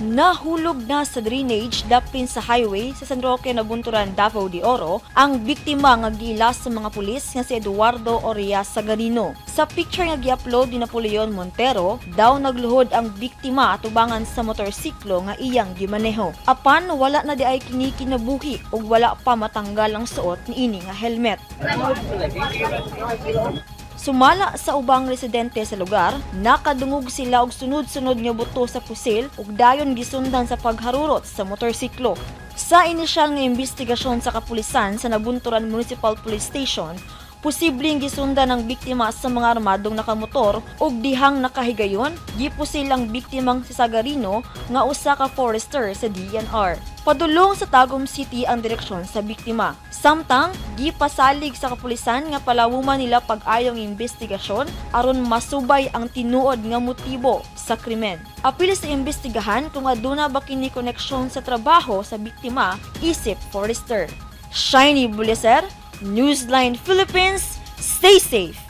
Nahulog na sa drainage dapin sa highway sa San Roque, Nabunturan, Davao de Oro ang biktima nga giila sa mga pulis nga si Eduardo Orias Sagarino. Sa picture nga gi-upload ni Napoleon Montero, daw nagluhod ang biktima atubangan sa motorsiklo nga iyang gimaneho. Apan wala na diay kini kinabuhi ug wala pa matanggal ang suot niini nga helmet. Sumala sa ubang residente sa lugar, nakadungog sila og sunod-sunod nga buto sa pusil ug dayon gisundan sa pagharurot sa motorsiklo. Sa inisyal nga investigasyon sa kapulisan sa Nabunturan Municipal Police Station, posibleng gisundan ang biktima sa mga armadong nakamotor ug dihang nakahigayon, gipusil ang biktimang si Sagarino nga usa ka forester sa DENR. Padulong sa Tagum City ang direksyon sa biktima. Samtang, gipasalig sa kapulisan nga palawuman nila pag-ayong investigasyon aron masubay ang tinuod nga motibo sa krimen. Apil sa imbestigahan kung aduna ba kini koneksyon sa trabaho sa biktima isip forester. Shiny Buleser, Newsline Philippines, stay safe!